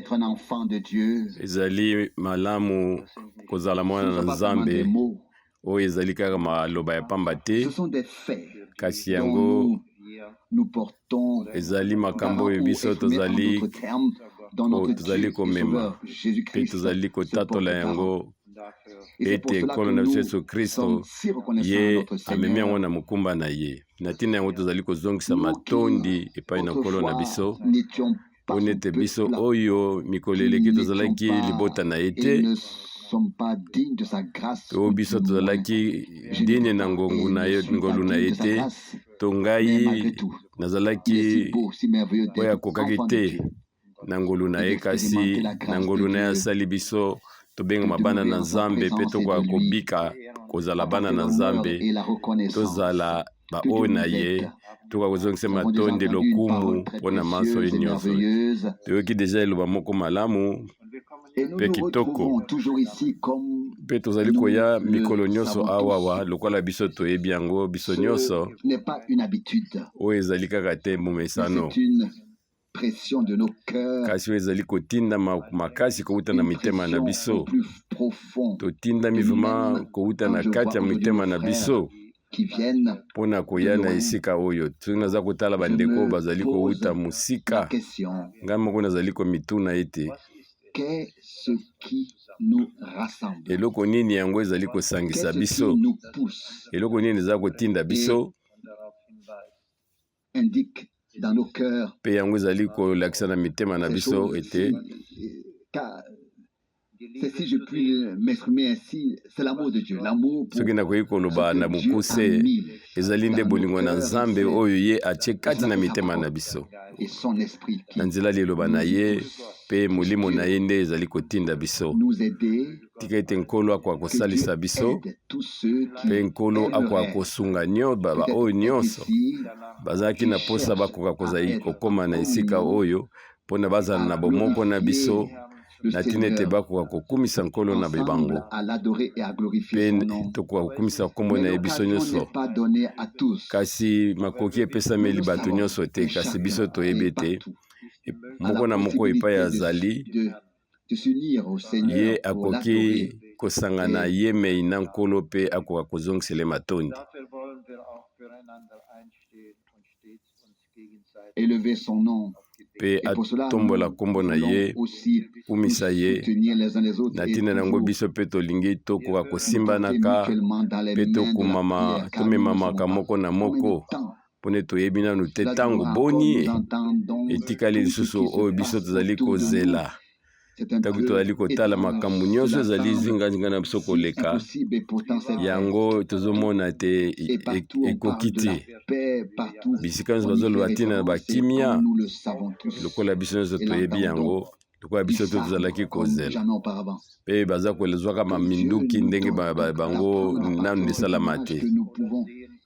d'être un enfant de Dieu. Ezali malamu kozala Ce ne mwana sont na pas seulement des Nzambe. mots, Oyo ezali kaka maloba ya pamba te, ce sont des faits kasi dont yango nous nous portons ezali makambo garant oyo ou biso exprimé en tozali d'autres termes, dans notre tozali Dieu et komema Sauveur mpe Jésus-Christ tozali se porte kotatola garant. yango Et c'est pour ete cela que Nkolo na biso nous Yesu Kristo sommes si reconnaissants à ye notre amemi yango Seigneur, na mokumba na ye. Na ntina yango tozali kozongisa nous qui matondi epai na Nkolo na autrefois biso, n'étions pas mpona son ete biso peuple, oyo mikolo qui eleki n'étions tozalaki pas libota na ye et te, ne sommes pas dignes de sa grâce, to ou biso du moins, tozalaki je digne n'étais na pas ngongu et na ne ye, suis pas ngolu na digne ye de sa te, grâce, to mais ngai malgré tout, il est si nazalaki beau, si merveilleux oyo d'être akokaki enfant de te Dieu na ngolu na et ye, kasi d'expérimenter la na grâce de ngolu na ye Dieu, asali biso tobengama de bana demeurer na en sa Nzambe mpe présence et tokoka de lui kobika kozala bana apporter na l'honneur Nzambe, et la reconnaissance. tozala Que Dieu baoyo na nous ye, aide. tokoka kozongisa Nous avons déjà matondi entendu une lokumu parole très mpona manso précieuse oyo et nyonso. merveilleuse. Toyoki deja eloba moko malamu Et nous mpe nous kitoko, retrouvons toujours ici comme mpe tozali nous koya le mikolo nyonso savons awawa tous. lokola biso toyebi yango biso Ce nyonso. n'est pas une habitude, Oyo ezali kaka te mais momesano, c'est une pression de nos cœurs, kasi oyo ezali kotindama makasi kowuta na une mitema na pression au biso. plus profond Totindami de vraiment nous-mêmes kowuta quand na je kati vois ya aujourd'hui mitema nos na frères biso qui viennent mpona de koya na loin. esika oyo. Soki naza kotala Je bandeko me bazali pose kowuta la mosika, question, ngai moko nazali komituna ete qu'est-ce qui nous rassemble? eloko nini yango ezali kosangisa Qu'est-ce qui biso, nous pousse eloko nini eza kotinda et biso indique dans nos cœurs mpe yango ezali kolakisa na mitema na ces biso choses ete si, car c'est, si je puis m'exprimer ainsi, c'est l'amour de Dieu, l'amour pour soki nakoki ce koloba que na Dieu a mokuse, mis ezali nde dans nos bolingo na cœurs, Nzambe c'est oyo ye atie c'est kati cela na que sa mitema na parole biso et son esprit na qui nzela liloba na nous y ye pousse. mpe molimo na Dieu ye nde ezali kotinda biso. nous aider, Tika ete Nkolo akoka que Dieu kosalisa biso aide tous ceux mpe qui Nkolo akoka aimeraient kosunga peut-être baoyo être nyonso ici, bazalaki qui na posa cherchent bakoka à kozali être kokóma en na esika communion, oyo mpona bazala à na bomoko na biso, glorifier le na ntina ete Seigneur bakoka kokumisa Nkolo na ensemble, bango à l'adorer et à glorifier mpe son nom. tokoka kokumisa nkombo Mais na ye biso l'occasion nyonso. n'est pas donnée à tous. Kasi makoki Mais epesameli nous bato savons nyonso te, que kasi biso chacun toyebi et ete partout a la moko na moko epai possibilité de, azali, de s'unir au ye Seigneur pour akoki l'adorer kosangana et ye mei na Nkolo mpe akoka kozongisela matondi, Dafür wollen wir auch füreinander einstehen und stets uns gegenseitig élever son nom. Mpe Et pour cela, atombola nous nkombo na voulons ye, aussi nous kumisa ye. soutenir les uns les autres Na et ntina na yango toujours biso mpe tolingi tokoka nous porter kosimbanaka mutuellement dans les mpe mains de la tokumama prière, car nous ne tomemamaka savons pas moko na combien de moko, temps mpona toyebi nanu te cela ntango durera encore. boni Nous entendons etikali tout ce lisusu qui se oyo biso passe tozali autour de nous. kozela. C'est un Ntango peu tozali kotala étrange, makambo nyonso cela ezali semble zingazinga na biso si koleka, impossible et pourtant c'est vrai. yango tozomona te Et partout on parle ekoki de la te. paix, partout Bisika nyonso on y fait bazoloba ntina na référence et bakimia, comme nous le savons tous lokola biso nyonso et toyebi l'entendons yango, lokola du biso to sabre tozalaki comme kozela, jamais auparavant. Mpe baza kozwaka Que Dieu maminduki nous ndenge donne bango d'apprendre à nanu partir de cette esalama image te. que nous pouvons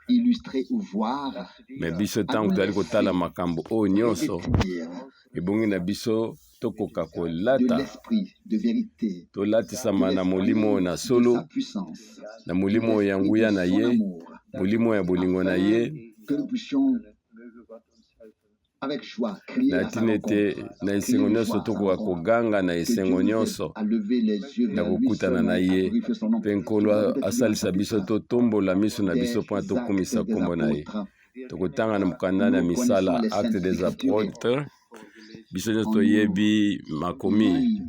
illustrer ou voir, Me biso à ntango nous tozali kotala laisser makambo oyo nyonso, revêtir ebongi na biso tokoka de kolata, l'esprit de vérité, tolatisama de na molimo l'esprit na de solo, sa puissance, na de molimo ya l'esprit de nguya na son ye, amour, molimo ya bolingo na afin ye, que nous puissions avec joie crier na à sa ntina ete rencontre, na crier esengo de nyonso joie à sa tokoka rencontre. koganga na Que Dieu esengo nous aide nyonso à lever les yeux na vers lui kokutana seulement na et à ye, glorifier son nom. Mpe Nkolo Nous allons peut-être lire un asalisa biso chapitre totombola miso na biso des mpona Actes tokumisa des nkombo na ye. Apôtres. Tokotanga na mokanda na Nous Misala, connaissons les Acte Saintes des Écritures et Apôtres. Biso nyonso en nous toyebi makomi.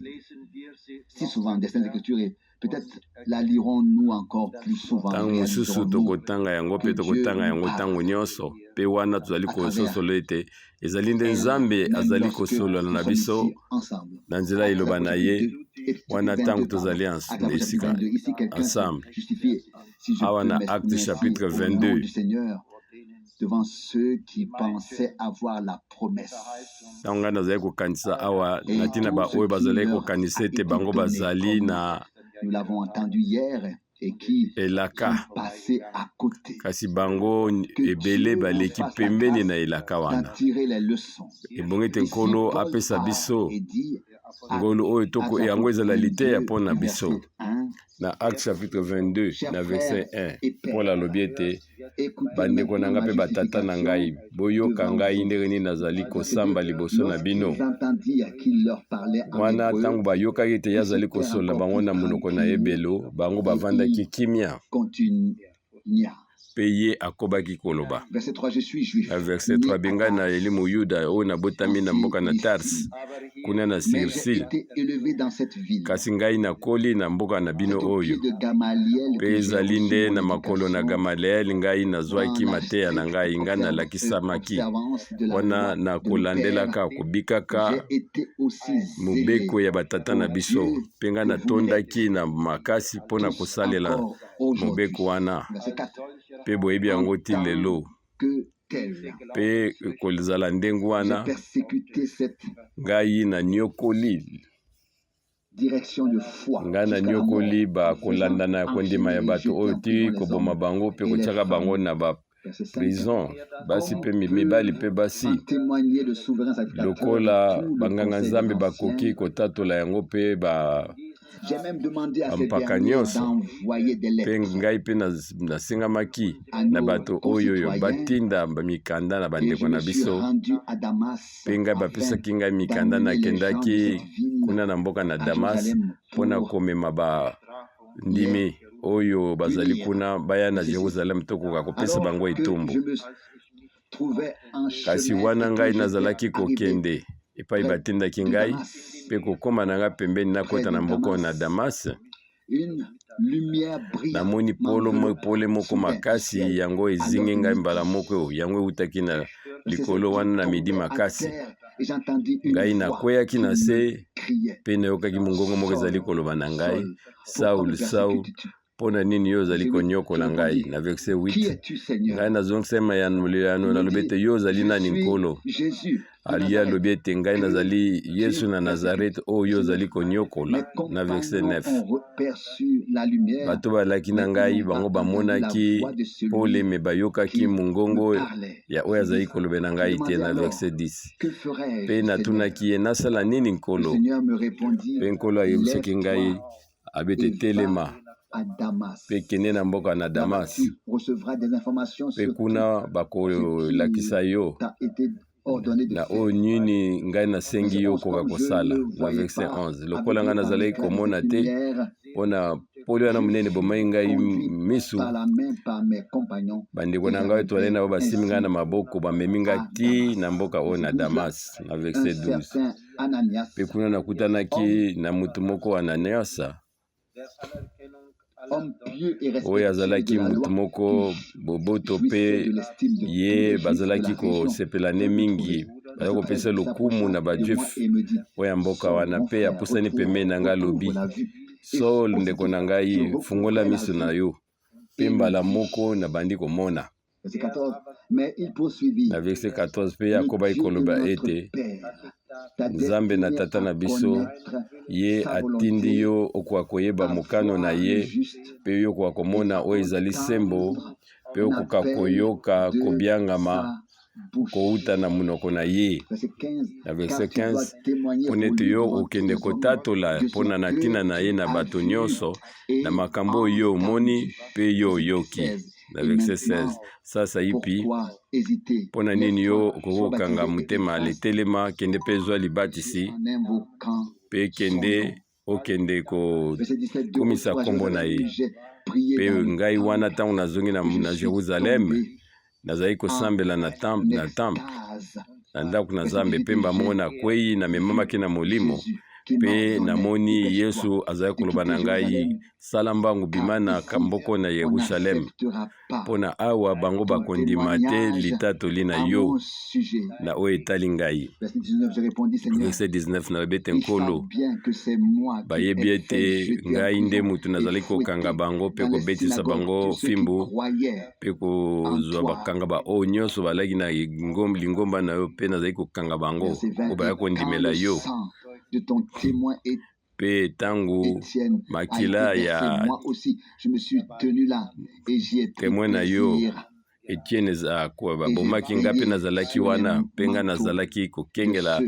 si souvent des Saintes Écritures et peut-être la lirons-nous encore plus souvent, Ntango mosusu réaliserons-nous tokotanga yango mpe que Dieu tokotanga nous yango parle ntango nyonso, mpe wana tozali à travers kososola ete ezali nde elle, Nzambe même azali lorsque kosolola nous na sommes biso ici ensemble. Na nzela Actes eloba na chapitre ye 2 et wana chapitre ntango 22, pardon. tozali Actes na chapitre esika 22. Ici, quelqu'un s'est ensemble. justifié. Si je Awa peux na Acte m'exprimer ainsi chapitre au nom 22, du Seigneur, devant ceux qui pensaient avoir la promesse. Ntango ngai nazali kokanisa awa Et na ntina tout ce baoyo qui bazalaki leur kokanisa a ete été bango donné, bazali comme na nous l'avons entendu hier, et qui elaka, sont passés à côté. Kasi bango Que ebele Dieu nous baleki fasse la pembeni grâce na elaka d'en wana. tirer les leçons. Ebongi ete Ici, Nkolo Paul apesa parle biso et dit Ngolu oyo toko Actes yango chapitre ezala liteya 22 mpo na du biso. verset 1. Na Acte chapitre 22 Chers na verset frères 1, et Paul pères, alobi ete écoutez bandeko na maintenant ngai ma mpe batata na ngai, justification boyoka devant ngai vous. ndenge nini nazali Verset 2. kosamba liboso na bino. Lorsqu'ils entendirent qu'il leur parlait en Wana hébreu, ntango bayokaki ete ye ils se azali tinrent kosolola encore bango plus na monoko na tranquilles ebelo, bango et bavandaki il kimia, continua. Mpe ye akobaki koloba. Verset 3, je suis juif, Na verset né 3, à bengai na Tarse, eli moyuda oyo en nabotami na mboka na Tars, Cilicie, kuna na mais j'ai Sirsi, été élevé dans cette ville. Kasi ngai nakoli na mboka na bino C'est au oyo. pied de Gamaliel Mpe que j'ai ezali reçu nde mon na makolo na éducation Gamaliel ngai dans nazwaki la mateya na stricte ngai, ngai nalakisamaki observance de la wana loi na de nos pères. kolandelaka kobikaka J'ai été aussi zélé mobeko ya batata na pour biso, Dieu mpe ngai que vous natondaki l'êtes na makasi mpo na tous kosalela encore aujourd'hui. mobeko wana, Verset 4. Mpe boyebi En yango ti tant lelo. que tel, Mpe kozala ndenge j'ai wana, persécuté cette ngai nanyokoli direction de foi ngai jusqu'à la nanyokoli mort, en faisant bakolandana ya kondima enchaîner ya et bato jeter oyo en ti prison les koboma hommes bango mpe et les kotiaka bango femmes. na Verset 5. baprison, basi Comme mpe mibali peuvent mpe basi, en témoigner le souverain sacrificateur et lokola tout le banganga conseil des Nzambe bakoki anciens. kotatola yango mpe ba J'ai même demandé à ces bampaka derniers nyonso. d'envoyer des Mpe lettres ngai mpe nasengamaki à na nos bato oyo oyo concitoyens batinda mikanda na et je bandeko me na suis biso. rendu à Damas Mpe ngai afin bapesaki ngai mikanda, d'amener les gens de nakendaki cette ville kuna na mboka na à Damas Jérusalem mpona pour komema les bandimi oyo bazali punir. kuna baya na Verset 6. Jerusalem, tokoka kopesa Alors bango que etumbu. je me trouvais en Kasi chemin wana et que ngai j'étais nazalaki arrivé kokende epai près batindaki de ngai Damas, mpe kokóma na ngai pembeni près nakota de na mboka oyo na Damas, Damas, une lumière brillante namoni polo m'enveloppa pole moko soudain du makasi, ciel yango à ezingi l'heure de ngai mbala midi. moko, yango eutaki na Verset 7, likolo je wana na midi tombai à makasi. terre et j'entendis une Ngai voix nakweyaki qui na me se criait, mpe nayokaki mongongo moko ezali Saul, koloba na ngai, Saul, pourquoi me Saul, Saul, persécutes-tu? mpo na nini yo ozali Je lui konyokola ngai? répondis, Na verset Qui 8, es-tu, Seigneur? Ngai nazongisema ya yano, Il me nalobi dit, ete yo ozali Je nani, suis Nkolo? Jésus de Ali Nazareth alobi ete ngai que nazali tu Yesu na Nazareth persécutes. oyo yo Verset ozali 9. konyokola. Mes Na verset compagnons 9, ont perçu la lumière, bato balaki na mais ils ngai n'ont pas bango entendu la bamonaki voix de pole, celui me bayokaki qui me mongongo parlait. ya oyo Verset azali 10. kolobela Je ngai te. demandai Na alors, verset 10, Que mpe ferai-je, Seigneur? natunaki ye, nasala nini, Le Nkolo? Seigneur me répondit, Mpe Nkolo ayebisaki ngai, Lève-toi abete et va telema à Damas. mpe kende na mboka na Là-bas, Damas, tu recevras des informations mpe sur tout kuna ce qui bakolakisa yo t'a été ordonné de na faire. oyo nini ngai nasengi Verset yo 11, okoka comme je kosala. ne Na voyais verset pas 11, lokola aveuglé ngai par nazalaki l'éclat de komona cette te lumière, mpona pole wana je monene fus ebomaki ngai conduit misu, par la main par mes compagnons bandeko et na ngai toalai j'arrivai na bango basimbi ngai ainsi na maboko, bamemi ngai à ti na Damas. mboka oyo Verset na 12, Damas. Na un verset 12, certain Ananias, mpe kuna homme, nakutanaki na motu moko Ananiasa, homme pieux et oyo respectueux de azalaki la motu loi, moko qui boboto jouissait mpe de l'estime de tous ye les Juifs de bazalaki la région, kosepela ne vint me mingi, trouver. baza Verset kopesa 13, il lokumu na s'approcha de moi bajuif et me dit, oyo ya mboka Saul, wana, mon mpe frère, apusani retrouve, pembeni na ngai, retrouve alobi, la vue. Et Saul, ndeko aussitôt, na je ngai, fungola recouvrais la miso na vue yo. Mpe et le mbala vis. moko nabandi komona. Verset 14. Mais il poursuivit, Na verset 14, mpe Le akobaki Dieu de koloba notre ete Père t'a Nzambe na destiné tata à na biso connaître ye sa atindi volonté, yo okoka koyeba à mokano na voir le ye, juste mpe yo okoka et komona à oyo ezali sembo, entendre mpe okoka l'appel koyoka de kobiangama sa bouche. kouta na monoko na ye. Verset 15. Na Car verset tu dois 15, témoigner mpo pour nete lui yo devant tous okende les hommes kotatola de mpo ce na na que ntina na ye tu na as bato vu nyonso na et makambo oyo yo omoni entendu. mpe yo Verset oyoki. 16. Na Et verset 16, maintenant, sasa ipi pourquoi hésiter? mpo na nini yo Lève-toi, okoki sois kokanga baptisé et motema? efface Letelema, kende mpe zwa tes yeux libatisi en invoquant mpe son kende nom. okende Verset 17, deux ou kokumisa trois nkombo na Jérusalem, ye. puis j'ai prié Mpe dans le ngai wana temple ntango nazongi na, et je na suis Jerusalem, tombé nazali en kosambela na temple, na temple extase. na ndako na Verset Nzambe, 18, mpe mbala moko j'ai nakwei, namemamaki vu na molimo Jésus qui mpe m'ordonnait, namoni dépêche-toi Yesu azali de koloba quitter na ngai, Jérusalem, sala mbangu, car bima na ici, kamboko na on Yerusalem, n'acceptera pas mpo na awa bango ton bakondima te témoignage litatoli na à yo mon sujet. Na oyo etali ngai. Verset 19, j'ai répondu, Seigneur, Verset 19, nalobi ete ils Nkolo, savent bien que c'est moi qui bayebi ai fait ete jeter en ngai nde prison motu et nazali kokanga fouetter bango mpe dans les kobetisa synagogues bango tous ceux qui fimbu croyaient mpe en kozwa toi. bakanga baoyo nyonso balaki na lingomba na yo, mpe nazali kokanga bango Verset 20, oyo et baya quand kondimela le yo. sang de ton témoin Mpe ntango Étienne a été makila versé, ya moi aussi, je me suis tenu là et j'y ai pris témoin na yo plaisir Etienne et j'ai babomaki nga mpe veillé nazalaki sur les wana mpe nga manteaux nazalaki de kokengela ceux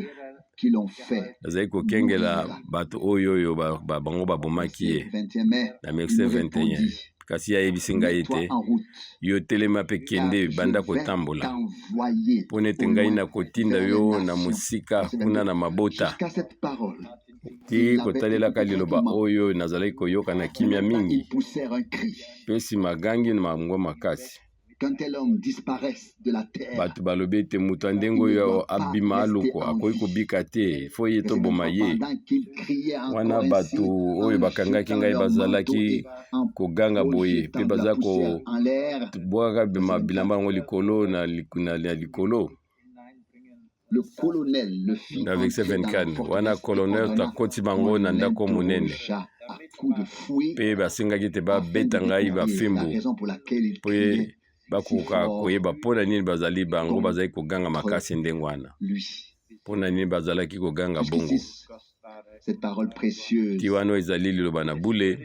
qui l'ont fait Nazali kokengela mourir. bato oyo oyo bango babomaki Verset ye 21, mais na il verset me 21. répondit, Kasi ye ayebisi ngai mets-toi ete en route, yo telema mpe car kende je banda vais kotambola, t'envoyer mpo nete au ngai loin nakotinda vers les yo na nations. mosika Verset kuna 22. na mabota. Jusqu'à cette parole, Ti il l'avait kotalelaka écouté liloba tranquillement. oyo nazalaki koyoka na Mais kimia maintenant, mingi, ils poussèrent un cri. mpe nsima gangi na bango makasi. Qu'un tel homme disparaisse de la terre, Bato balobi ete moto ya ndenge il ne oyo doit pas abima rester aloko en akoki vie. kobika te, fo ye Verset toboma 23, ye. pendant qu'ils criaient Wana encore ainsi, bato oyo en bakangaki jetant ngai leur manteau bazalaki et en koganga boye mpe projetant de la baza poussière en l'air, kobwaka verset 24, bilamba yango likolo na likolo. le colonel le fit Na verset entrer dans la 24, wana forteresse et colonel ordonna takoti qu'on bango na ndako monene l'interrogea à coups de fouet mpe basengaki ete afin de babeta ngai découvrir la bafimbu raison pour laquelle il mpo criait ye si bakoka fort koyeba mpo na nini bazali bango bazali koganga contre makasi ndenge wana, lui. mpo na nini bazalaki koganga bongo. Jusqu'ici, cette parole Ti précieuse wana oyo ezali liloba na bule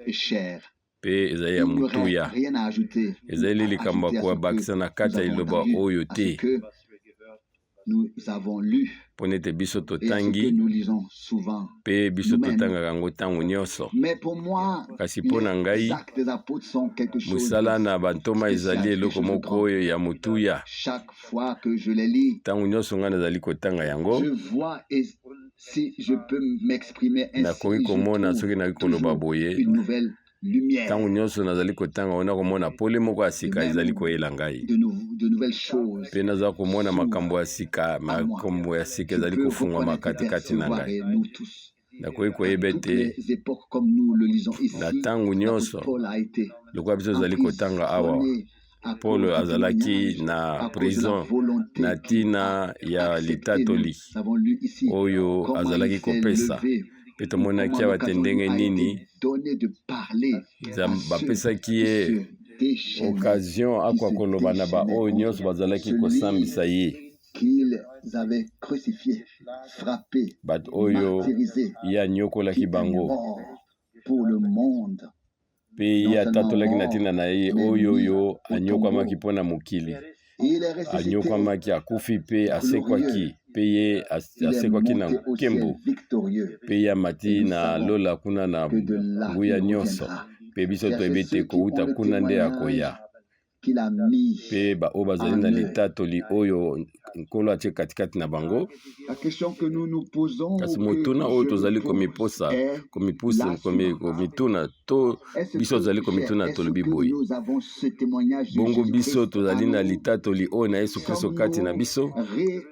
et chère. mpe ezali ya Il n'y aurait motuya, rien à ajouter ou ezali à likambo ajouter ya à ce que kobakisa na nous kati ya avons liloba entendu, oyo à ce te, que nous avons lu mpo nete biso et à ce que totangi nous lisons souvent mpe biso nous-mêmes. totangaka yango ntango nyonso. Mais pour moi, Kasi mpo na les ngai, actes des apôtres sont quelque chose mosala de na bantoma ezali spécial, quelque eloko chose de moko grand. oyo ya motuya. Chaque fois que je les lis, Ntango nyonso ngai nazali kotanga yango, je vois, et si je peux m'exprimer ainsi, nakoki je komona trouve soki nakoki koloba toujours boye, une nouvelle lumière, ntango nyonso nazali kotanga yango nakomona pole moko ya de sika ezali même koyela ngai, de nouvelles choses mpe naza komona s'ouvrent makambo ya sika, à moi. makambo ya sika Je ezali peux kofungwama reconnaître et katikati na percevoir, ngai. et nous tous, Nakoki à koyeba toutes ete les époques, comme nous le lisons na ici, ntango l'apôtre nyonso Paul a été lokola biso tozali kotanga awa, emprisonné à Paul cause du azalaki témoignage, na à cause de la prison volonté na qu'il a ntina ya acceptée. litatoli Nous avons lu ici oyo comment il azalaki s'est kopesa, levé mpe ou tomonaki comment awa te l'occasion lui ndenge a été nini donnée de parler à ceux bapesaki qui ye se déchaînaient, occasion qui akoka se koloba na déchaînaient baoyo contre nyonso bazalaki celui kosambisa ye, qu'ils avaient crucifié, frappé, bato oyo martyrisé, ye anyokolaki qui est bango, mort pour le monde, mpe ye non seulement atatolaki na mort, ntina na ye mais oyo mis oyo au tombeau. anyokwamaki mpo na mokili, Et il est ressuscité anyokwamaki, akufi mpe asekwaki, glorieux. mpe ye Il est asekwaki na monté au ciel nkembo, victorieux. mpe ye Et amati nous na savons lola kuna na que de là, nguya il nyonso, reviendra mpe biso chercher toyebi ete ceux qui ont kowuta le kuna nde témoignage akoya, qu'il a mis mpe baoyo bazali en na eux. litatoli oyo Nkolo atie katikati na bango. La question que nous nous posons Kasi ou que motuna oyo je me tozali pose komiposa est komipusa la suivante. komituna to Est-ce biso que, tozali cher, komituna est-ce tolobi que boye, nous avons ce témoignage de bongo biso Jésus-Christ en tozali na nous? litatoli oyo na Yesu Kristo kati na Sommes-nous biso?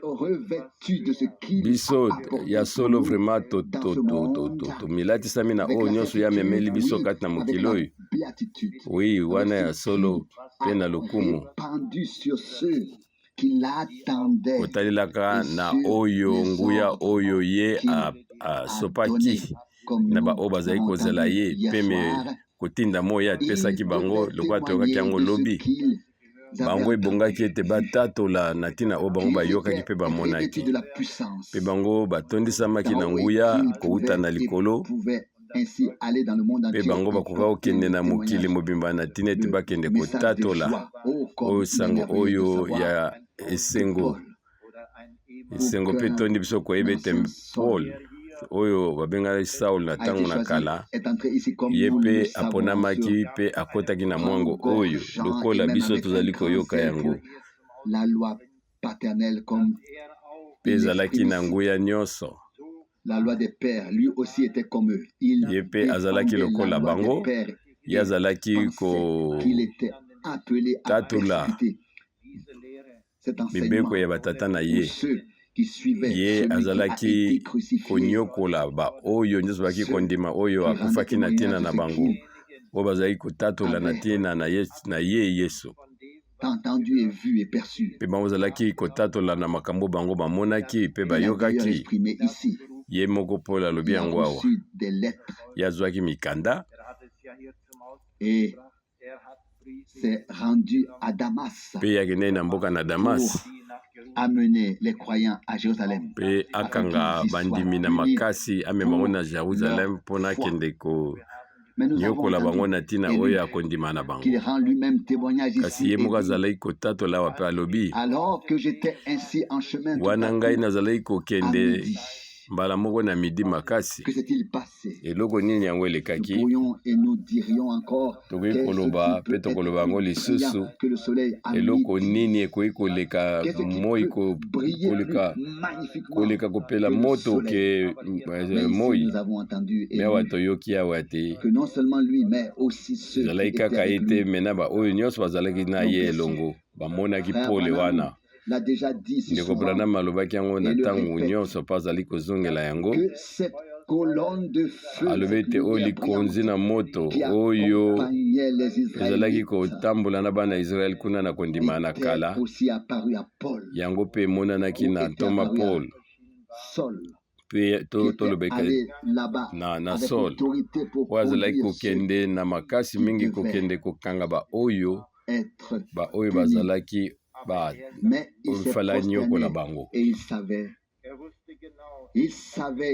revêtus de ce qu'il a Biso apporté ya pour solo nous vraiment dans ce monde? tomilatisami na Avec oyo la nyonso ye amemeli certitude, biso oui, kati na avec mokili la oyo, béatitude, oui, avec wana ce ya solo qu'il mpe a na lokumu, répandu sur ceux qui l'attendaient kotalelaka et na sur oyo les nguya ordres oyo ye qu'il a asopaki donnés, comme na nous baoyo bazali l'avons kozela entendu ye hier mpe me soir. kotinda moyo apesaki Ils bango devaient lokola toyokaki témoigner yango de ce lobi. qu'ils avaient Bango ebongaki entendu ete et vu, batatola na ntina oyo bango qu'ils bayokaki étaient mpe revêtus bamonaki, de la mpe puissance bango batondisamaki d'en na haut et nguya qu'ils kowuta pouvaient na et likolo, pouvaient ainsi aller dans le monde mpe entier bango et bakoka porter kokende le na mokili témoignage, mobimba na ntina ete le bakende message de kotatola joie. Oh, comme oyo il est sango merveilleux de oyo savoir ya que esengo, Paul, ou esengo mpe qu'un etondi biso koyeba ete ancien Paul Saul oyo babengaki Saul na a été ntango na choisi, kala, est entré ici comme ye nous le mpe savons, en se aponamaki mpe akɔtaki na mwango oyo regorgeant et lokola même biso avec un tozali grand koyoka zèle yango, pour la loi paternelle, comme mpe il ezalaki l'exprime na ici. nguya nyonso. La loi des pères, lui aussi était comme eux. Il Ye mpe azalaki défendait la lokola loi des bango, pères ye et azalaki pensait qu'il était appelé à kotatola persécuter cet enseignement mibeko ya batata na ou ye. ceux qui suivaient Ye celui qui a été azalaki crucifié, konyokola baoyo nyonso bazalaki ceux kondima oyo qui rendaient akufaki na ntina témoignage de na ce bango, qu'ils oyo bazalaki kotatola na avaient ntina na ye Yesu, entendu et vu et perçu. mpe bango bazalaki kotatola na makambo bango bamonaki mpe Il a d'ailleurs bayokaki. exprimé ici, Ye moko Paul alobi il a yango awa, reçu des lettres ye azwaki mikanda et s'est rendu à Damas mpe ye akendeki na mboka na Damas pour amener les croyants à Jérusalem mpe afin akanga qu'ils y soient bandimi na punis makasi, amema bango pour na leur Jérusalem mpona foi. akende nyokola bango na ntina oyo ya kondima na bango. Kasi ye moko azalaki kotatola awa mpe alobi, wana ngai nazalaki kokende mbala moko na midi makasi, eloko nini yango elekaki? Tokoki koloba mpe tokoloba yango lisusu, eloko nini ekoki koleka moi, koleka koleka kopela moto ke moi? Me awa toyoki awa te ezalaki kaka ye te, me na baoyo nyonso bazalaki na ye elongo bamonaki pole wana. Ndeko Branham alobaki yango na ntango nyonso mpe azali kozongela yango. Alobi ete oyo likonzi na moto oyo ezalaki kotambola na bana ya Israele kuna na kondima na kala, yango mpe emonanaki na ntoma Paul mpe tolobeka na Saul oyo azalaki kokende na makasi mingi kokende kokanga baoyo baoyo bazalaki ba fala nyokola bango.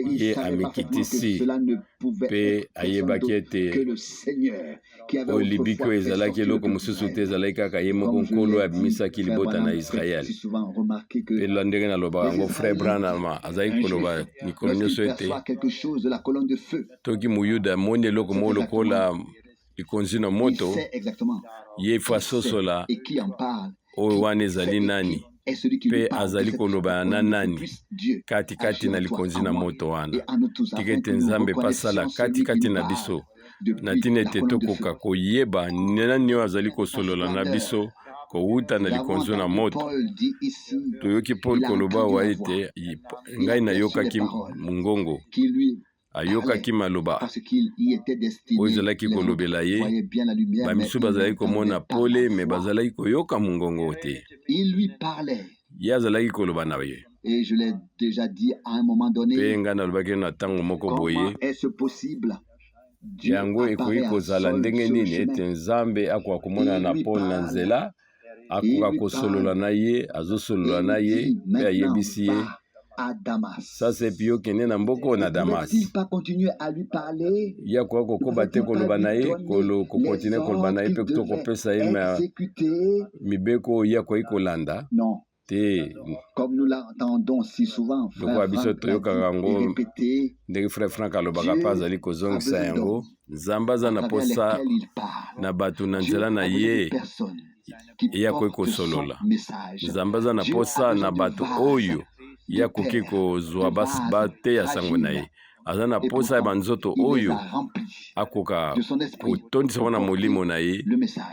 Ye amikitisi mpe ayebaki ete oyo libiki oyo ezalaki eloko mosusu te, ezalaki kaka ye moko Nkolo abimisaki libota na Israele. Mpe la ndenge nalobaka yango, Frère Branham azalaki koloba mikolo nyonso ete toki Moyuda amoni eloko moko lokola likonzi na moto, ye fo asosola oyo wana ezali nani mpe azali koloba na nani katikati na likonzi na moto wana. Tika ete Nzambe mpe asala katikati na biso na ntina ete tokoka koyeba nani oyo azali kosolola na biso kowuta na likonzi na moto. Toyoki Paul koloba awa ete ngai nayokaki mongongo, ayokaki maloba oyo ezalaki kolobela ye. Bamisusu bazalaki komona pole, me bazalaki koyoka mongongo te. Ye azalaki koloba na ye. Mpe ngai nalobaki na ntango moko boye, yango ekoki kozala ndenge nini ete Nzambe akoka komonana na Paul na nzela, akoka kosolola na ye, azosolola na ye mpe ayebisi ye, sasa epi yo kende na mboka oyo na Damas. Ye akoka kokoba te koloba na ye, kokontinue koloba na ye mpe to kopesa ye mibeko oyo ye akoki kolanda te. Lokola biso toyokaka yango ndenge Frère Frank alobaka mpe azali kozongisa yango, Nzambe aza na posa na bato na nzela na ye ye akoki kosolola. Nzambe aza na posa na bato oyo ye akoki kozwa bateya sango na ye. Aza na posa ya banzoto oyo akoka kotondisa bango na molimo na ye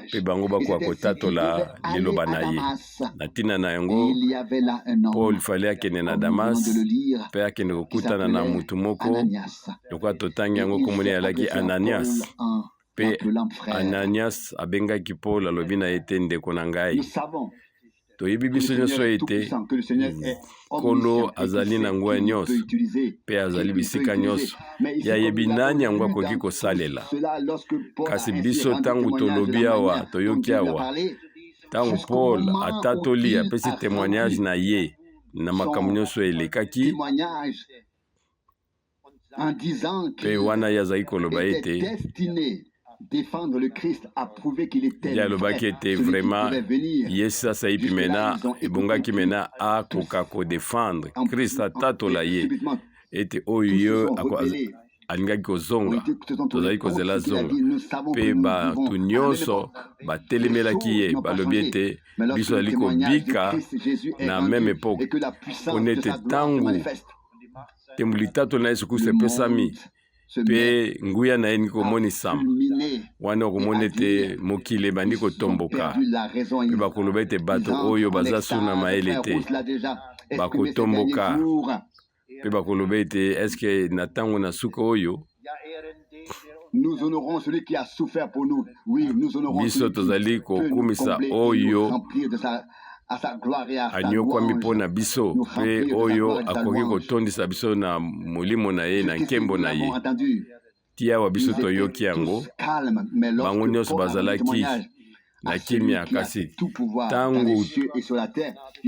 mpe bango bakoka kotatola liloba na ye. Na ntina na yango, Paul fale akende na Damas mpe akende kokutana na motu moko lokola totangi yango, nkombo na ye alaki Ananias. Mpe Ananias abengaki Paul, alobi na ye te, ndeko na ngai, toyebi biso nyonso ete Nkolo azali na nguya nyonso mpe azali bisika nyonso. Ye ayebi nani yango akoki kosalela. Kasi biso ntango tolobi awa, toyoki awa, ntango Paul atatoli, apesi témoignage na ye na makambo nyonso elekaki, mpe wana ye azalaki koloba ete ye alobaki ete vraiment ye sasaipi mena ebongaki mena akoka kodefendre Christ, atatola ye ete oyo ye alingaki kozonga, tozali kozela zonga. Mpe bato nyonso batelemelaki ye, balobi ete biso azali kobika na meme epoke, mpona ete ntango tembo litatoli na Yesu Kristo epesami mpe nguya na ye elingi komonisama, wana okomona ete mokili ebandi kotomboka mpe bakoloba ete bato oyo baza su na mayele te, bakotomboka mpe bakoloba ete eske na ntango na suka oyo biso tozali kokumisa oyo anyokwami mpo na biso mpe oyo akoki kotondisa biso na molimo na ye na nkembo na ye. Ti awa biso toyoki yango, bango nyonso bazalaki Na kimia. Kasi ntango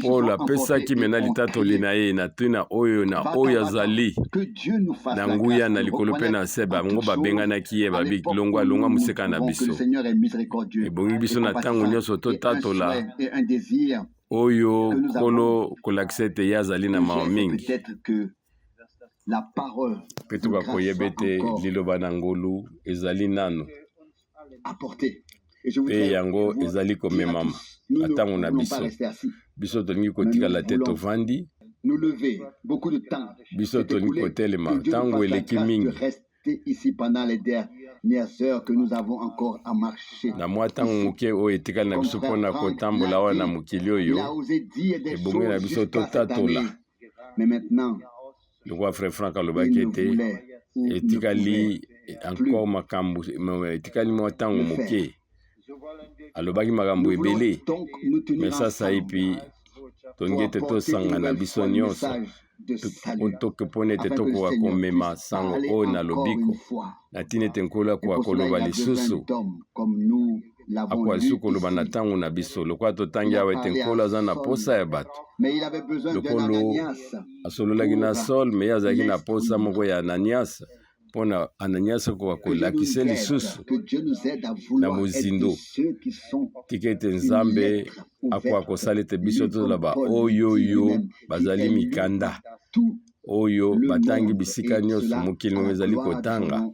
Polo apesaki mena litatoli na ye na ntina oyo na oyo azali na nguya na likolo mpe na se, bango babenganaki ye, babi longwa longwa mosika na biso. Ebongi biso na ntango nyonso totatola oyo Nkolo kolakisa ete ye azali na mawa mingi, mpe tokoka koyeba ete liloba na ngolu ezali nano mpe yango ezali komemama na ntango na biso. Biso tolingi kotikala te tovandi, biso tolingi kotelema. Ntango eleki mingi na mwa ntango moke oyo etikali na biso mpona kotambola awa na mokili oyo, ebongi na biso totatola lokola frère Frank alobaki ete etikali encore makambo, etikali mwa ntango moke. Alobaki makambo ebele, me sasaipi tolingi ete tosangana biso nyonso mpona ete tokoka komema sango oyo na lobiko, na ntina ete Nkolo akoka koloba lisusu, akoka lisusu koloba na ntango na biso. Lokola totangi awa ete Nkolo aza na posa ya bato, lokolo asololaki na Saul, me ye azalaki na posa moko ya Ananias, mpona Ananias akoka kolakisa lisusu na mozindo. Tika ete Nzambe akoka kosala ete biso tozala baoyoyo bazali mikanda oyo batangi bisika nyonso mokili moko ezali kotanga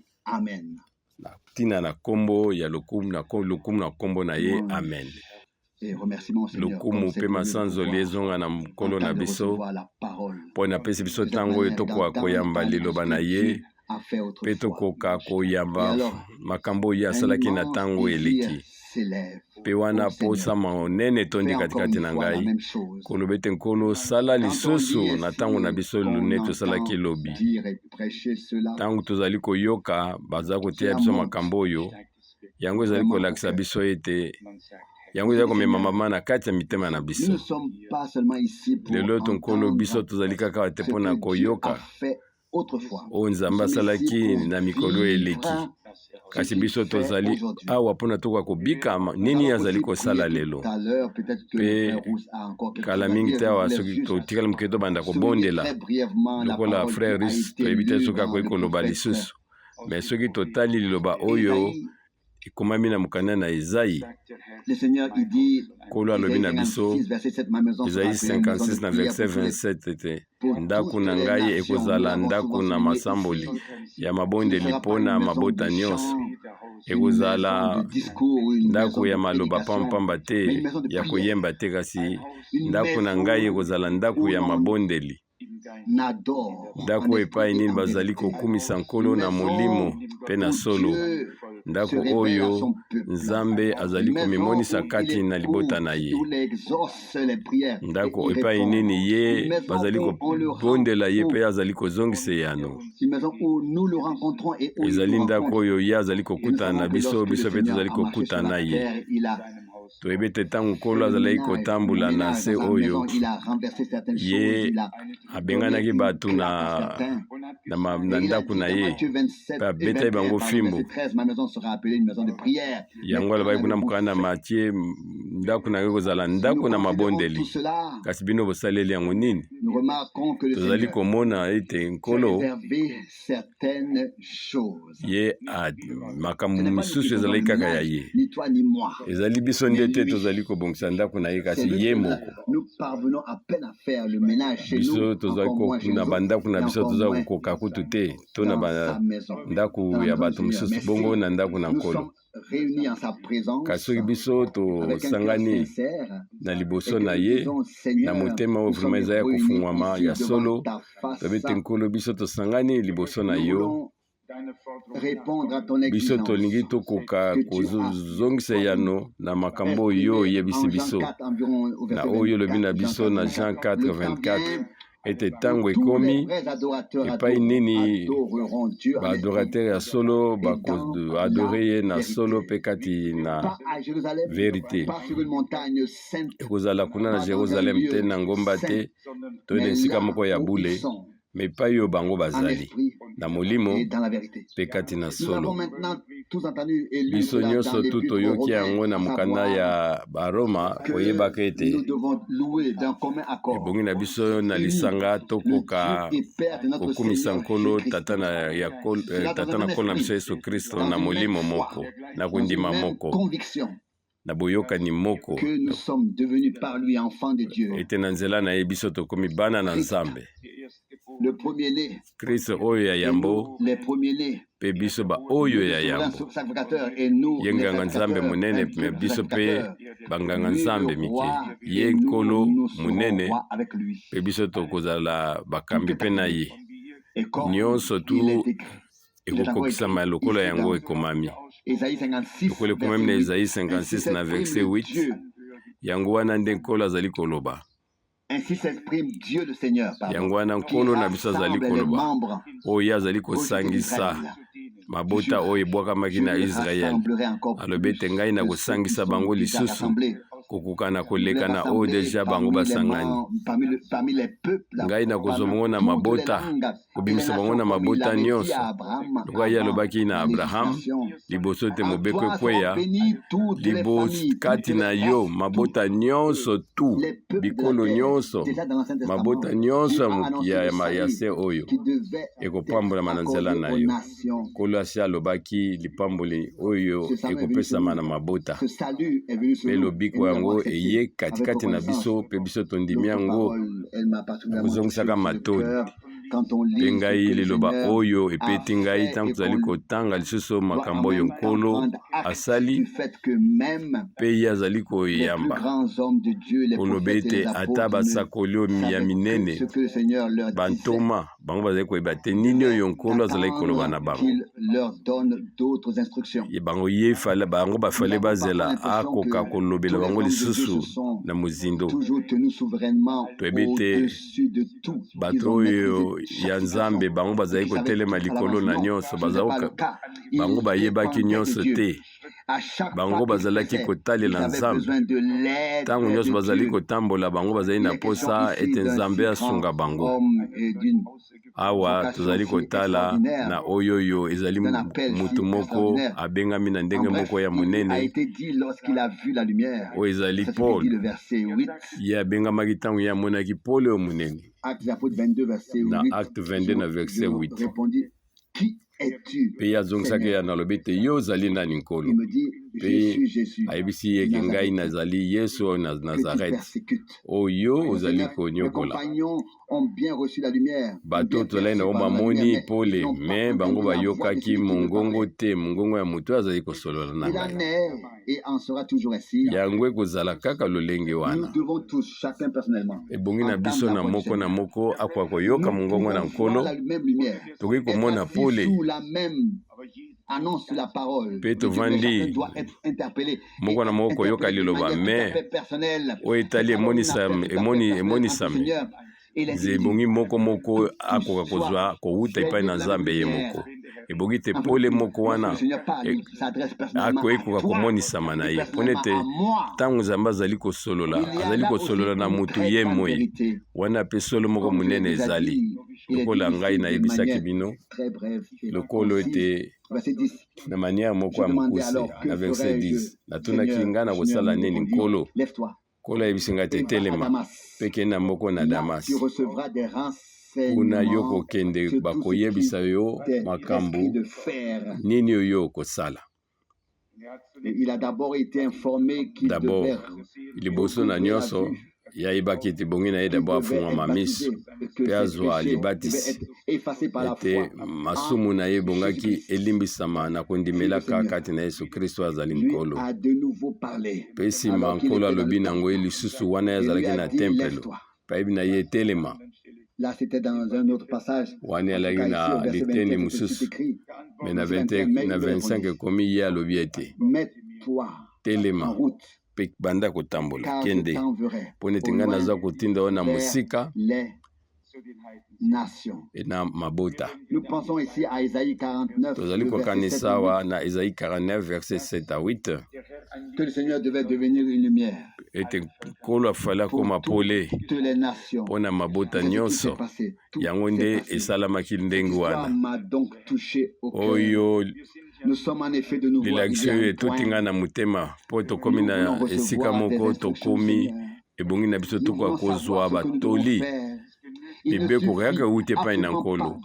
na ntina na nkombo ya lokumu na lokumu na nkombo na ye. Amen. Lokumu mpe masanzoli ezonga na Nkolo na biso mpo na apesi biso ntango oyo tokoka koyamba liloba na ye mpe tokoka koyamba makambo oyo ye asalaki na ntango eleki. Mpe wana posa monene etondi katikati na ngai koloba ete Nkolo, sala lisusu na ntango na biso lune tosalaki lobi. Ntango tozali koyoka baza koteya biso makambo oyo, yango ezali kolakisa biso ete yango ezali komema mama na kati ya mitema na biso lelo. To Nkolo, biso tozali kaka te mpo na koyoka oyo Nzambe asalaki na mikolo eleki, kasi biso tozali awa mpona tokoka kobika nini azali kosala lelo. Mpe kala mingi te awa, soki totikali moke, tobanda kobondela lokola frère Rus. Toyebi te soki akoki koloba lisusu, me soki totali liloba oyo ekomami na mokanda na Ezayi, Nkolo alobi na biso, Ezayi 56 na verset 27, ete ndako na ngai ekozala ndako na masamboli ya mabondeli mpo na mabota nyonso. Ekozala ndako ya maloba pampamba te, ya koyemba te, kasi ndako na ngai ekozala ndako ya mabondeli, ndako epai nini bazali kokumisa Nkolo na molimo mpe na solo, ndako oyo Nzambe azali komimonisa kati na libota na ye, ndako epai nini ye bazali kobondela ye mpe azali kozongisa eyano. Ezali ndako oyo ye azali kokutana na biso, biso mpe tozali kokutana na ye. Toyebi ete ntango Nkolo azalaki kotambola na se oyo, ye abenganaki bato na ndako na ye mpe abetaki bango fimbu. Yango alobaki kuna mokanda na Matie: ndako na ye kozala ndako na mabondeli, kasi bino bosaleli yango nini? Tozali komona ete Nkolo ye makambo mosusu ezalaki kaka ya ye. Ezali biso nde te tozali kobongisa ndako na ye, kasi ye moko. Biso tozali na bandako na biso toza kokoka kutu te, to na bandako ya bato mosusu, bongo na ndako na Nkolo. Kasi soki biso tosangani na liboso na ye na motema oyo vraiment eza ya kofungwama ya solo, toyebi ete Nkolo, biso tosangani liboso na yo, biso tolingi tokoka kozongisa eyano na makambo oyo oyebisi biso, na oyo olobi na biso na Jean 4 24, ete ntango ekomi epai nini baadorateur ya solo bakoadore ye na solo mpe kati na verite. Ekozala kuna na Jérusalem te, na ngomba te, to na esika moko ya bule, me epai oyo bango bazali na molimo mpe kati na solo. Biso nyonso tu toyoki yango na mokanda ya Baroma, koyebaka ete ebongi na biso na lisanga tokoka kokumisa Nkolo Tata na, ya, eh, Tata na Nkolo na biso Yesu Kristo na molimo moko, na kondima moko, na boyokani moko, ete na nzela na ye biso tokomi bana na Nzambe. Kristo oyo ya yambo mpe biso baoyo ya yambo, ye nganga Nzambe monene me biso mpe banganga Nzambe mike, ye Nkolo monene mpe biso tokozala bakambi mpe na ye. Nyonso tu ekokokisama lokola yango ekomami, lokola ekomami na Ezayi 56 na verset 8. Yango wana nde Nkolo azali koloba. Yango wana Nkolo na biso azali koloba, oyo ye azali kosangisa mabota oyo ebwakamaki na Israele. Alobi ete ngai nakosangisa bango lisusu kokokana koleka na oyo deja bango basangani. Ngai nakozwa bango na mabota, kobimisa bango na mabota nyonso, lokola ye alobaki na Abraham liboso ete mobeko ekweya, kati na yo mabota nyonso tu, bikolo nyonso, mabota nyonso ya, ya, ya se oyo ekopambolama na nzela na yo. Nkolo asi alobaki lipamboli oyo ekopesama na mabota, mpe lobiko yango eye katikati na biso, mpe biso tondimi yango na kozongisaka matondi. Mpe ngai, liloba oyo epeti ngai ntango tozali kotanga lisusu makambo oyo Nkolo asali, mpe ye azali koyamba koloba ete ata basakoli oyo ya minene, bantoma, bango bazali koyeba te nini oyo Nkolo azalaki koloba na bango. Ye bango ye fale bango bafale bazela akoka kolobela bango lisusu na mozindo. Toyebi te bato oyo ya Nzambe bango bazali kotelema likolo na nyonso, bango bayebaki nyonso te. Bango bazalaki kotalela Nzambe ntango nyonso bazali kotambola, bango bazali na mposa ete Nzambe asunga bango. Awa tozali kotala na oyo oyo ezali moto moko abengami na ndenge moko ya monene, oyo ezali Paul. Ye abengamaki ntango ye amonaki pole oyo monene. Na Acte 22 na verset 8. Mpe ye azongisaki ye alobi ete, Yo ozali nani, Nkolo? Mpe ayebisi ye eke, Ngai nazali Yesu oyo na Nazarete, oyo ozali konyokola. Bato oyo tozalaki na bango bamoni pole, me bango bayokaki mongongo te, mongongo ya moto oyo azali kosolola na ngai. Yango ekozala kaka lolenge wana. Ebongi na biso na moko na moko akoka koyoka mongongo na Nkolo. Tokoki komona pole mpe tovandi moko na moko koyoka liloba, me oyo etali emonisami ebongi moko moko akoka kozwa kowuta epai na Nzambe ye moko. Ebongi te pole moko wana akoki koka komonisama na ye, mpo ete ntango Nzambe azali kosolola, azali kosolola na moto ye moi wana. Mpe solo moko monene ezali, lokola ngai nayebisaki bino, lokolo ete na manière moko ya mokuse na verset 10, natunaki ngai na kosala nini, Nkolo? Nkolo ayebisi ngai te, telema mpe kende na moko na Damas. Kuna yo kokende, bakoyebisa yo makambo nini oyo okosala. D'abord, liboso na nyonso, ye ayebaki ete ebongi na ye d'abord afungwama miso mpe azwa libatisi, ete masumu na ye ebongaki elimbisama na kondimelaka kati na Yesu Kristo azali Nkolo. Mpe nsima Nkolo alobi na yango ye lisusu wana ye azalaki na tempelo, mpe ayebi na ye etelema. Wana ezalaki na liteni mosusu, me na 25 ekomi ye alobi ete telema mpe banda kotambola, kende, mpo nete ngai naza kotinda yo na mosika na mabota. Tozali kokanisa awa na Esaïe 49 verset 7 à 8 ete Nkolo afali akoma pole mpo na mabota nyonso. Yango nde esalamaki ndenge wana oyo. Lilakisi oyo etoti ngai na motema mpo tokomi na esika moko tokomi ebongi na biso tokoka kozwa batoli. Mibeko kaka euti epai na Nkolo.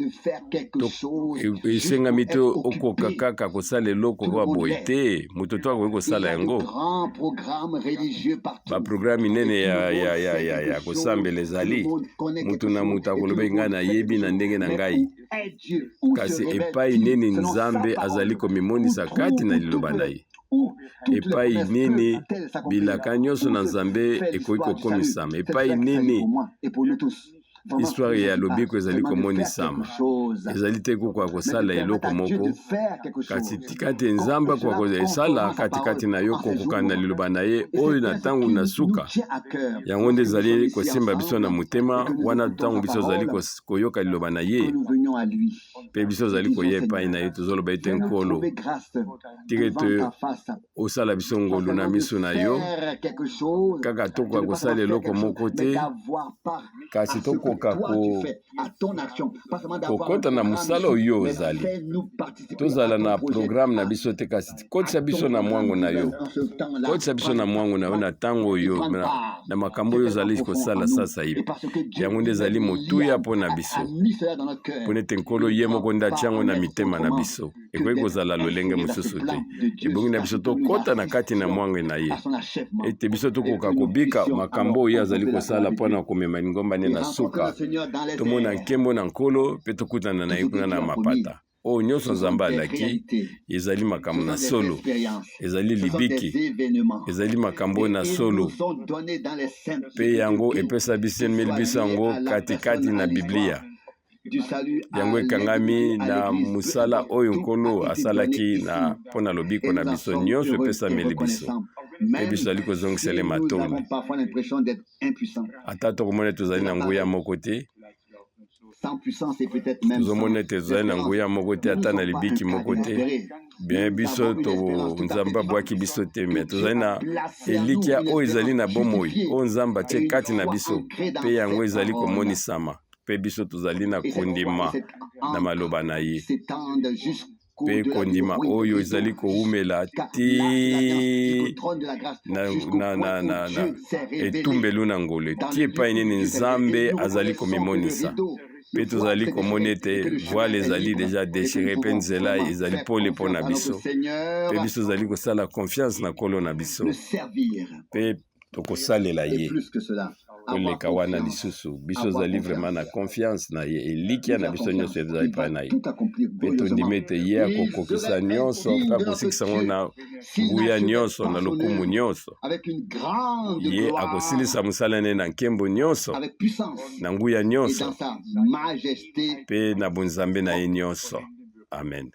Esengami te okoka kaka kosala eloko kaka boye te. Moto to akoki kosala yango. Baprograme minene ya, ya, ya, ya, ya kosambela ezali. Moto na moto akoloba ngai nayebi na ndenge na ngai. Kasi epai nini Nzambe azali komimonisa kati na liloba na ye? Epai nini bilaka nyonso na Nzambe ekoki kokomisama? Epai nini histoire ya lobiko ezali komonisama? Ezali te kokoka kosala eloko moko, kasi tika te Nzambe akoka kosala katikati na yo kokokana na liloba na ye oyo na ntango na suka. Yango nde ezali kosimba biso na motema wana ntango biso ozali koyoka liloba na ye mpe biso ozali koya epai na ye, tozoloba ete Nkolo, tika ete osala biso ngolu na miso na yo, kaka tokoka kosala eloko moko te, kasi tokoka kokota na mosala oyo ozali. Tozala na programe na biso te, kasi kotisa biso na mwango na yo, kotisa biso na mwango na yo na ntango oyo, na makambo oyo ozali kosala sasa hivi. Yango nde ezali motuya mpo na biso, mpo nete Nkolo ye moko nde atia yango na mitema na biso. Ekoki kozala lolenge mosusu te. Ebongi na biso tokɔta na kati na mwango na ye, ete biso tokoka kobika makambo oyo ye azali kosala mpo na komema lingomba nde na suka. Tomona nkembo na Nkolo mpe tokutana na ye kuna na mapata. Oyo nyonso Nzambe alaki ezali makambo na solo, ezali libiki, ezali makambo na solo, mpe yango epesa biso biso yango katikati na Biblia. Yango ekangami na mosala oyo Nkolo asalaki na mpo na lobiko na biso. Nyonso epesameli biso, mpe biso tozali kozongisela matondi. Ata tokomona tozali na nguya moko te, tozomona ete tozali na nguya moko te, ata na libiki moko te, bien biso to Nzambe abwaki biso te, me tozali na elikya oyo ezali na bomoi oyo Nzambe atie kati na biso, mpe yango ezali komonisama, mpe biso tozali na kondima na maloba na ye, mpe kondima oyo ezali kowumela ti na, na, na, na, na etumbelu na ngolu, ti epai nini Nzambe azali komimonisa. Mpe tozali komona ete voile ezali deja déchiré, mpe nzela ezali pole mpo na biso, mpe biso tozali kosala confiance na Nkolo na biso, mpe tokosalela ye koleka wana lisusu. Biso ozali vraiment na confiance na ye, elikya na biso nyonso ezali epai na ye, mpe tondimi ete ye akokokisa nyonso mpe akosikisa yango na nguya nyonso, na lokumu nyonso. Ye akosilisa mosala na ye na nkembo nyonso, na nguya nyonso, mpe na bonzambe na ye nyonso. Amen.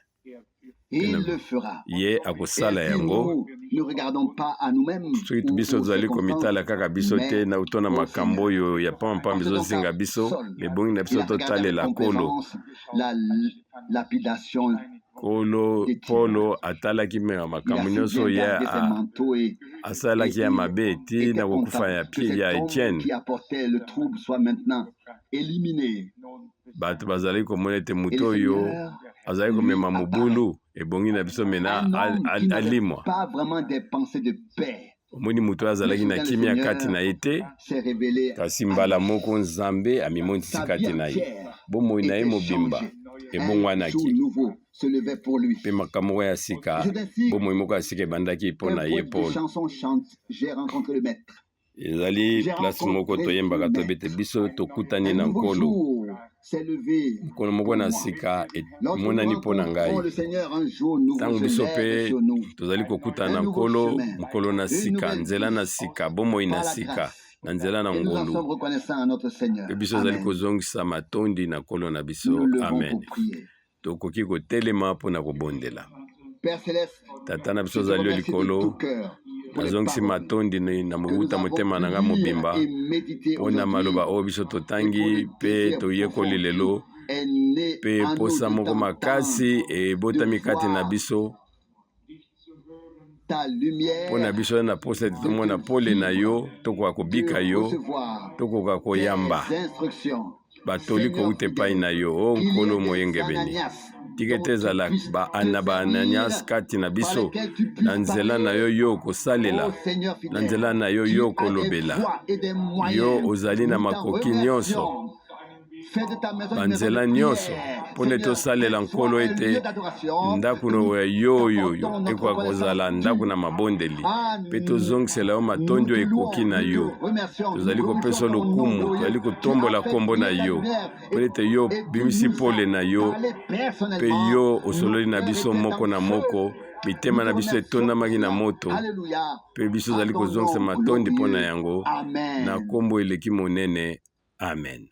Ye akosala yango. Soki biso tozali komitala kaka biso te na to na makambo oyo ya pampamba ezozinga biso, ebongi na biso totalela Nkolo. Nkolo Polo atalaki me makambo nyonso ye asalaki ya mabe ti na kokufa ya ya Etienne. Bato bazali komona ete moto oyo azali komema mobulu, ebongi na biso mena alimwa. Omoni, moto oyo azalaki na kimia kati na ye te, kasi mbala moko Nzambe amimonisi kati na ye. Bomoi na ye mobimba ebongwanaki, mpe makambo moko ya sika, bomoi moko ya sika ebandaki mpo na ye Paul. Ezali place moko toyembaka, toyebi ete biso tokutani na Nkolo. Mokolo moko na sika emonani mpo na ngai. Ntango biso mpe tozali kokutana na Nkolo, mokolo na sika, nzela na sika, bomoi na sika, na nzela na ngolu, mpe biso tozali kozongisa matondi na Nkolo na biso. Amen. Tokoki kotelema mpo na kobondela. Tata na biso ozali yo likolo, nazongisi matondi na mowuta motema na ngai mobimba mpo na maloba oyo biso totangi mpe toyekoli lelo, mpe posa moko makasi ebotami kati na biso mpo na biso na posa ete tomona pole na yo, tokoka kobika yo, tokoka koyamba batoli kowuta epai na yo, o Nkolo moyengebeni. Tika ete ezala na ba-Ananias kati na biso, na nzela na yo yo okosalela, na nzela na yo yo okolobela. Yo ozali na makoki nyonso. Banzela nyonso mpo nde tosalela Nkolo ete ndako ya yo oyo ekoka kozala ndako na mabondeli mpe tozongisela yo matondi oyo ekoki na yo. Tozali kopesa lokumu, tozali kotombola nkombo na yo mpo ete yo obimisi pole na yo mpe yo osololi na biso moko na moko. Mitema na biso etondamaki na moto mpe biso tozali kozongisa matondi mpo na yango na nkombo eleki monene. Amen.